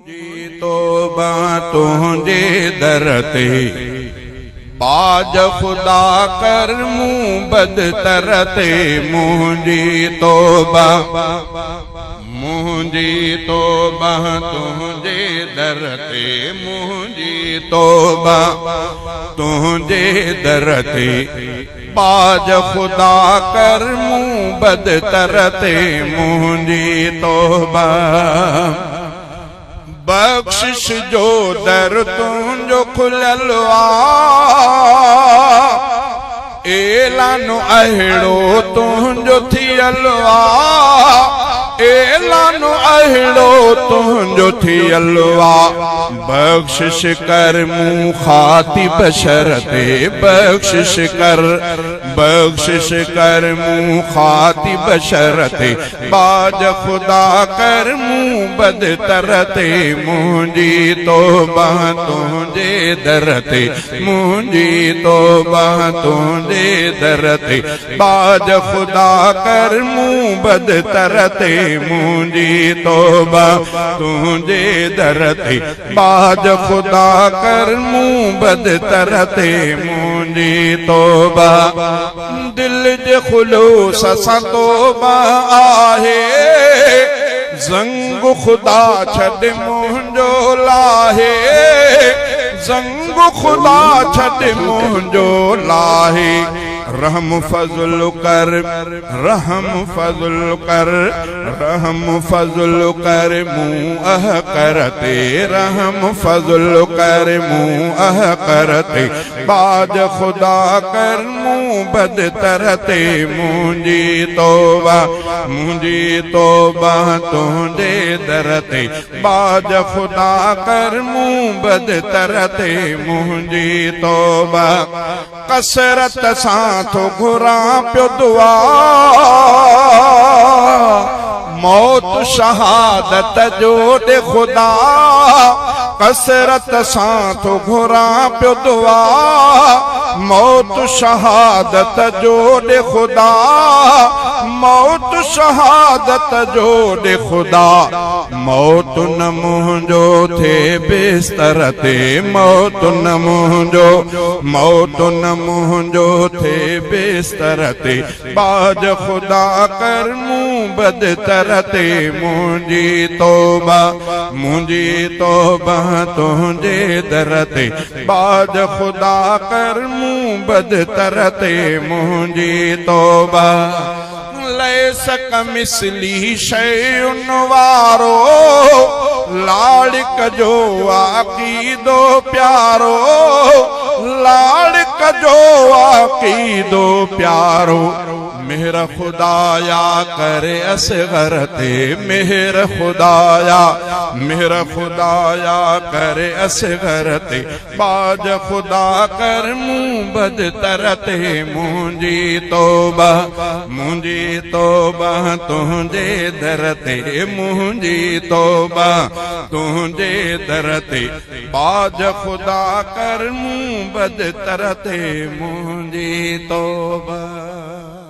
منهنجي توبه تنهنجي در تي، باج خدا ڪر مون بدتر تي، منهنجي توبه، منهنجي توبه تنهنجي در تي، منهنجي توبه تنهنجي در تي، باج خدا ڪر مون بدتر تي، منهنجي توبه. بخشش جو در تنهنجو کليل آ، اعلان اهڙو تنهنجو ٿيل آ، اعلان اهڙو تنهنجو ٿيل آ. بخشش ڪر مون خاطي بشر تي، بخشش ڪر، بخشش ڪر مون خاطي بشر تي، باج خدا ڪر مون بدتر تي، منهنجي توبه تنهنجي در تي، منهنجي توبه تنهنجي در تي، باج خدا ڪر مون بدتر تي، منهنجي توبه تنهنجي در تي، باج خدا ڪر مون بدتر تي، منهنجي توبه. دل جي خلوص سان توبه آهي، زنگ خدا ڇڏ منهنجو لاهي، زنگ خدا ڇڏ منهنجو لاهي. رحم فضل ڪر، رحم فضل ڪر، رحم فضل ڪر مون احقر تي، رحم فضل ڪر مون احقر تي، باج خدا ڪر مون بدتر تي، منهنجي توبه، منهنجي توبه تنهنجي در تي، باج خدا ڪر مون بدتر تي، منهنجي توبه. ڪثرت سان ٿو گهران پيو دعا، موت شهادت جو ڏي خدا، ڪثرت سان ٿو گهران پيو دعا، موت شهادت جو ڏي خدا، موت شهادت جو ڏي خدا. موت نه منهنجو ٿئي بستر تي، موت نه منهنجو، موت نه منهنجو ٿئي بستر تي، باج خدا ڪر مون بدتر تي، منهنجي توبه، منهنجي توبه تنهنجي در تي، باج خدا ڪر مون بدتر تي، منهنجي توبه. ليس ڪمثله شيء وارو، لاڙڪ جو عقيدو پيارو، لاڙڪ جو عقيدو پيارو. مهر خدايا ڪر اصغر تي، مهر خدايا، مهر خدايا ڪر اصغر تي، باج خدا ڪر مون بدتر تي، منهنجي توبه، منهنجي توبه تنهنجي در تي، منهنجي توبه تنهنجي در تي، باج خدا ڪر مون بدتر تي، منهنجي توبه.